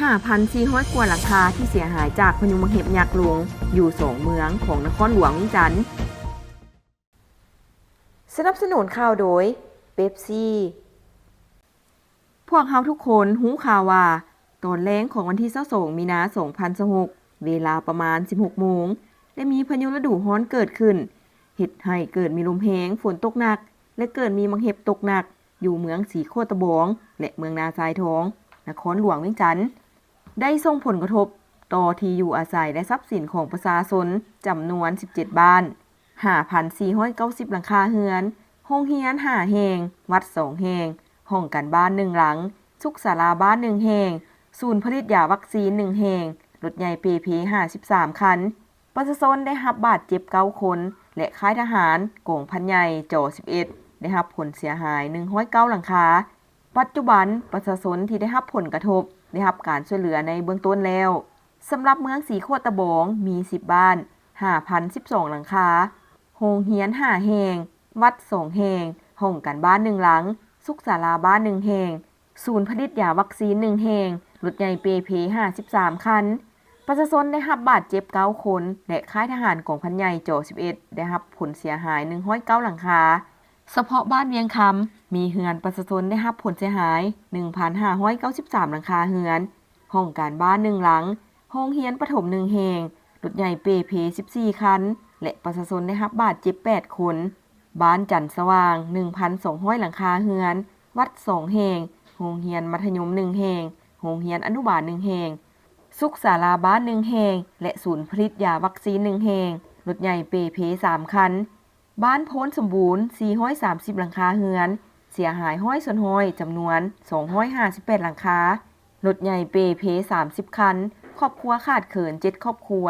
ຫ້າພັນສີ່ຮ້ອຍກວ່າຫຼັງຄາທີ່ເສຍຫາຍຈາກພາຍຸໝາກເຫັບຍັກລົງຢູ່ສອງເມືອງຂອງນະຄອນຫຼວງວຽງຈັນ. ສະໜັບສະໜູນຂ່າວໂດຍ ເປັບຊີ. ພວກເຮົາທຸກຄົນຮູ້ຂ່າວວ່າ ຕອນແລງຂອງວັນທີຊາວສອງ ມີນາ ສອງພັນຊາວຫົກ ເວລາປະມານສິບຫົກໂມງ ໄດ້ມີພາຍຸລະດູຮ້ອນເກີດຂຶ້ນ, ເຮັດໃຫ້ເກີດມີລົມແຮງ, ຝົນຕົກໜັກ ແລະ ເກີດມີໝາກເຫັບຕົກໜັກ ຢູ່ເມືອງສີໂຄດຕະບອງ ແລະ ເມືອງນາຊາຍທອງ, ນະຄອນຫຼວງວຽງຈັນ, ໄດ້ສົ່ງຜົນກະທົບຕໍ່ທີ່ຢູ່ອາໄສ ແລະ ຊັບສິນຂອງປະຊາຊົນຈຳນວນສິບເຈັດບ້ານ, ຫ້າພັນສີ່ຮ້ອຍເກົ້າສິບຫຼັງຄາເຮືອນ, ໂຮງຮຽນຫ້າແຫ່ງ, ວັດສອງແຫ່ງ, ຫ້ອງການບ້ານໜຶ່ງຫຼັງ, ສຸກສາລາບ້ານໜຶ່ງແຫ່ງ, ສູນຜະລິດຢາວັກຊີນໜຶ່ງແຫ່ງ, ລົດໃຫຍ່ເປເພຫ້າສິບສາມຄັນ. ປະຊາຊົນໄດ້ຮັບບາດເຈັບເກົ້າຄົນ ແລະ ຄ້າຍທະຫານກອງພັນໃຫຍ່ ຈອສິບເອັດ ໄດ້ຮັບຜົນເສຍຫາຍໜຶ່ງຮ້ອຍເກົ້າຫຼັງຄາ. ປັດຈຸບັນ, ປະຊາຊົນທີ່ໄດ້ຮັບຜົນກະທົບ ໄດ້ຮັບການຊ່ວຍເຫຼືອໃນເບື້ອງຕົ້ນແລ້ວ. ສຳລັບເມືອງສີໂຄດຕະບອງ ມີສິບບ້ານ, ຫ້າພັນສິບສອງຫຼັງຄາ, ໂຮງຮຽນຫ້າແຫ່ງ, ວັດສອງແຫ່ງ, ຫ້ອງການບ້ານໜຶ່ງຫຼັງ, ສຸກສາລາບ້ານໜຶ່ງແຫ່ງ, ສູນຜະລິດຢາວັກຊີນໜຶ່ງແຫ່ງ, ລົດໃຫຍ່ເປເພຫ້າສິບສາມຄັນ. ປະຊາຊົນໄດ້ຮັບບາດເຈັບເກົ້າຄົນ ແລະ ຄ້າຍທະຫານກອງພັນໃຫຍ່ ຈສິບເອັດ ໄດ້ຮັບຜົນເສຍຫາຍໜຶ່ງຮ້ອຍເກົ້າຫຼັງຄາ. ສະເພາະບ້ານວຽງຄຳ ມີເຮືອນປະຊາຊົນໄດ້ຮັບຜົນເສຍຫາຍໜຶ່ງພັນຫ້າຮ້ອຍເກົ້າສິບສາມຫຼັງຄາເຮືອນ, ຫ້ອງການບ້ານໜຶ່ງຫຼັງ, ໂຮງຮຽນປະຖົມໜຶ່ງແຫ່ງ, ລົດໃຫຍ່ເປເພສິບສີ່ຄັນ ແລະ ປະຊາຊົນໄດ້ຮັບບາດເຈັບແປດຄົນ. ບ້ານຈັນສະຫວ່າງ ໜຶ່ງພັນສອງຮ້ອຍຫຼັງຄາເຮືອນ, ວັດສອງແຫ່ງ, ໂຮງຮຽນມັດທະຍົມໜຶ່ງແຫ່ງ, ໂຮງຮຽນອະນຸບານໜຶ່ງແຫ່ງ, ສຸກສາລາບ້ານໜຶ່ງແຫ່ງ ແລະ ສູນຜະລິດຢາວັກຊີນໜຶ່ງແຫ່ງ, ລົດໃຫຍ່ເປເພສາມຄັນ. ບ້ານໂພນສົມບູນ ສີ່ຮ້ອຍສາມສິບຫຼັງຄາເຮືອນ, ເສຍຫາຍຮ້ອຍສ່ວນຮ້ອຍ ຈຳນວນສອງຮ້ອຍຫ້າສິບແປດຫຼັງຄາ, ລົດໃຫຍ່ເປເພສາມສິບຄັນ, ຄອບຄົວຂາດເຂີນເຈັດຄອບຄົວ.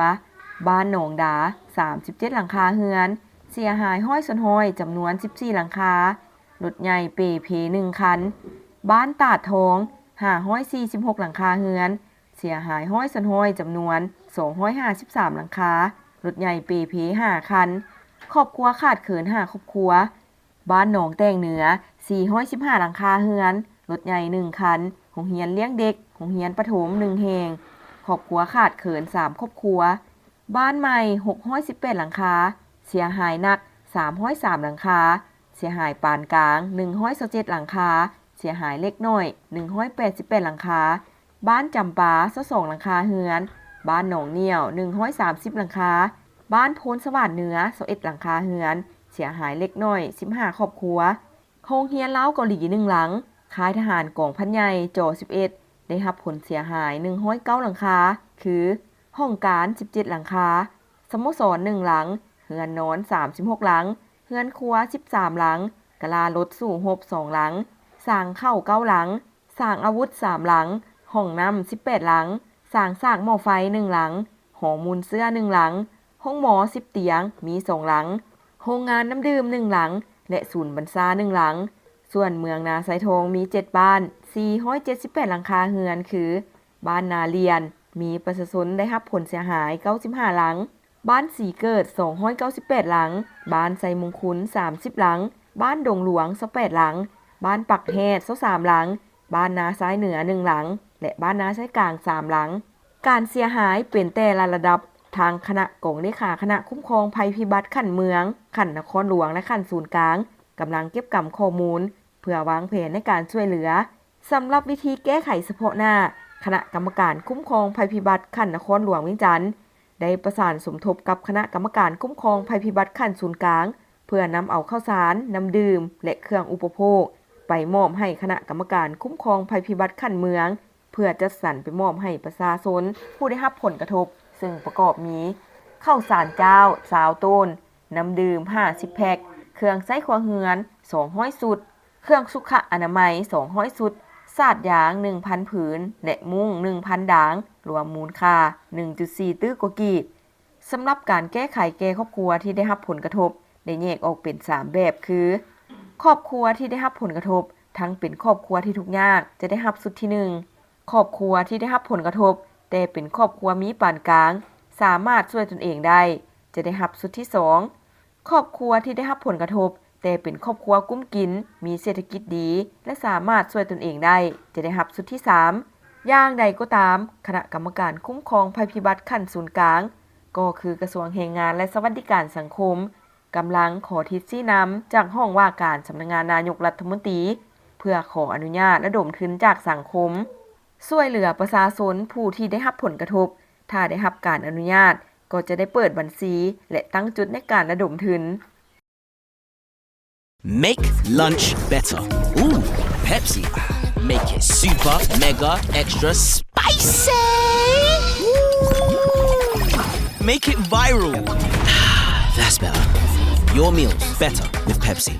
ບ້ານໜອງດາ ສາມສິບເຈັດຫຼັງຄາເຮືອນ, ເສຍຫາຍຮ້ອຍສ່ວນຮ້ອຍ ຈຳນວນສິບສີ່ຫຼັງຄາ, ລົດໃຫຍ່ເປເພໜຶ່ງຄັນ. ບ້ານຕາດທອງ ຫ້າຮ້ອຍສີ່ສິບຫົກຫຼັງຄາເຮືອນ, ເສຍຫາຍຮ້ອຍສ່ວນຮ້ອຍ ຈຳນວນສອງຮ້ອຍຫ້າສິບສາມຫຼັງຄາ, ລົດໃຫຍ່ເປເພຫ້າຄັນ, ຄອບຄົວຂາດເຂີນຫ້າຄອບຄົວ. ບ້ານໜອງແຕ່ງເໜືອ ສີ່ຮ້ອຍສິບຫ້າຫຼັງຄາເຮືອນ, ລົດໃຫຍ່ໜຶ່ງຄັນ, ໂຮງຮຽນລ້ຽງເດັກ, ໂຮງຮຽນປະຖົມໜຶ່ງແຫ່ງ, ຄອບຄົວຂາດເຂີນສາມຄອບຄົວ. ບ້ານໃໝ່ ຫົກຮ້ອຍສິບແປດຫຼັງຄາ, ເສຍຫາຍໜັກ ສາມຮ້ອຍສາມຫຼັງຄາ, ເສຍຫາຍປານກາງ ໜຶ່ງຮ້ອຍຊາວເຈັດຫຼັງຄາ, ເສຍຫາຍເລັກນ້ອຍ ໜຶ່ງຮ້ອຍແປດສິບແປດຫຼັງຄາ. ບ້ານຈຳປາ ຊາວສອງຫຼັງຄາເຮືອນ, ບ້ານໜອງໜ້ຽວ ໜຶ່ງຮ້ອຍສາມສິບຫຼັງຄາ, ບ້ານໂພນສະຫວານເໜືອ ຊາວເອັດຫຼັງຄາເຮືອນ, ເສຍຫາຍເລັກນ້ອຍ ສິບຫ້າຄອບຄົວ. ໂຮງຮຽນລາວເກົາຫຼີໜຶ່ງຫຼັງ, ຄ້າຍທະຫານກອງພັນໃຫຍ່ ຈສິບເອັດ ໄດ້ຮັບຜົນເສຍຫາຍໜຶ່ງຮ້ອຍເກົ້າຫຼັງຄາ ຄື ຫ້ອງການສິບເຈັດຫຼັງຄາ, ສະໂມສອນໜຶ່ງຫຼັງ, ເຮືອນນອນສາມສິບຫົກຫຼັງ, ເຮືອນຄົວສິບສາມຫຼັງ, ກະລາລົດສູ້ຮົບສອງຫຼັງ, ສາງເຂົ້າເກົ້າຫຼັງ, ສາງອາວຸດສາມຫຼັງ, ຫ້ອງນ້ຳສິບແປດຫຼັງ, ສາງສາກໝໍ້ໄຟໜຶ່ງຫຼັງ, ຫໍມູນເຊື້ອໜຶ່ງຫຼັງ, ໂຮງໝໍສິບຕຽງ ມີສອງຫຼັງ, ໂຮງງານນ້ຳດື່ມໜຶ່ງຫຼັງ ແລະ ສູນບັນຊາໜຶ່ງຫຼັງ. ສ່ວນເມືອງນາຊາຍທອງມີເຈັດບ້ານ ສີ່ຮ້ອຍເຈັດສິບແປດຫຼັງຄາເຮືອນ ຄື ບ້ານນາລຽນ ມີປະຊາຊົນໄດ້ຮັບຜົນເສຍຫາຍເກົ້າສິບຫ້າຫຼັງ, ບ້ານສີເກີດສອງຮ້ອຍເກົ້າສິບແປດຫຼັງ, ບ້ານໄຊມຸງຄຸນສາມສິບຫຼັງ, ບ້ານດົງຫຼວງຊາວແປດຫຼັງ, ບ້ານປາກແຮດຊາວສາມຫຼັງ, ບ້ານນາຊາຍເໜືອໜຶ່ງຫຼັງ ແລະ ບ້ານນາຊາຍກາງສາມຫຼັງ. ການເສຍຫາຍເປັນແຕ່ລະລະດັບ, ທາງຄະນະກອງເລຂາຄະນະຄຸ້ມຄອງໄພພິບັດຂັ້ນເມືອງ, ຂັ້ນນະຄອນຫຼວງ ແລະ ຂັ້ນສູນກາງ ກຳລັງເກັບກຳຂໍ້ມູນ ເພື່ອວາງແຜນໃນການຊ່ວຍເຫຼືອ. ສຳລັບວິທີແກ້ໄຂສະເພາະໜ້າ, ຄະນະກຳມະການຄຸ້ມຄອງໄພພິບັດຂັ້ນນະຄອນຫຼວງວຽງຈັນ ໄດ້ປະສານສົມທົບກັບຄະນະກຳມະການຄຸ້ມຄອງໄພພິບັດຂັ້ນສູນກາງ ເພື່ອນຳເອົາເຂົ້າສານ, ນ້ຳດື່ມ ແລະ ເຄື່ອງອຸປະໂພກ ໄປມອບໃຫ້ຄະນະກຳມະການຄຸ້ມຄອງໄພພິບັດຂັ້ນເມືອງ ເພື່ອຈັດສັນໄປມອບໃຫ້ປະຊາຊົນຜູ້ໄດ້ຮັບຜົນກະທົບ, ເຊິ່ງປະກອບມີ ເຂົ້າສານຈ້າວຊາວໂຕນ, ນ້ຳດື່ມຫ້າສິບແພັກ, ເຄື່ອງໃຊ້ຄົວເຮືອນສອງຮ້ອຍຊຸດ, ເຄື່ອງສຸຂະອະນາໄມສອງຮ້ອຍຊຸດ, ສາດຢາງໜຶ່ງພັນຜືນ ແລະ ມຸ້ງໜຶ່ງພັນດາງ, ລວມມູນຄ່າໜຶ່ງຈຸດສີ່ຕື້ກວ່າກີບ. ສຳລັບການແກ້ໄຂແກ່ຄອບຄົວທີ່ໄດ້ຮັບຜົນກະທົບ ໄດ້ແຍກອອກເປັນສາມແບບຄື ຄອບຄົວທີ່ໄດ້ຮັບຜົນກະທົບ ທັງເປັນຄອບຄົວທີ່ທຸກຍາກ ຈະໄດ້ຮັບຊຸດທີໜຶ່ງ, ຄອບຄົວທີ່ໄດ້ຮັບຜົນກະທົບ ແຕ່ເປັນຄອບຄົວມີປານກາງ ສາມາດຊ່ວຍຕົນເອງໄດ້ ຈະໄດ້ຮັບຊຸດທີສອງ, ຄອບຄົວທີ່ໄດ້ຮັບຜົນກະທົບ ແຕ່ເປັນຄອບຄົວກຸ້ມກິນ, ມີເສດຖະກິດດີ ແລະ ສາມາດຊ່ວຍຕົນເອງໄດ້ ຈະໄດ້ຮັບຊຸດທີສາມ. ຢ່າງໃດກໍຕາມ, ຄະນະກຳມະການຄຸ້ມຄອງໄພພິບັດຂັ້ນສູນກາງ ກໍຄືກະຊວງແຮງງານ ແລະ ສະຫວັດດີການສັງຄົມ ກຳລັງຂໍທິດຊີ້ນຳຈາກຫ້ອງວ່າການສຳນັກງານນາຍົກລັດຖະມົນຕີ ເພື່ອຂໍອະນຸຍາດລະດົມທຶນຈາກສັງຄົມ ຊ່ວຍເຫຼືອປະຊາຊົນຜູ້ທີ່ໄດ້ຮັບຜົນກະທົບ. ຖ້າໄດ້ຮັບການອະນຸຍາດ, ກໍຈະໄດ້ເປີດບັນຊີ ແລະ ຕັ້ງຈຸດໃນການລະດົມທຶນ. Make lunch better. Ooh, Pepsi. Make it super, mega, extra spicy. Ooh. Make it viral. That's better. Your meals better with Pepsi.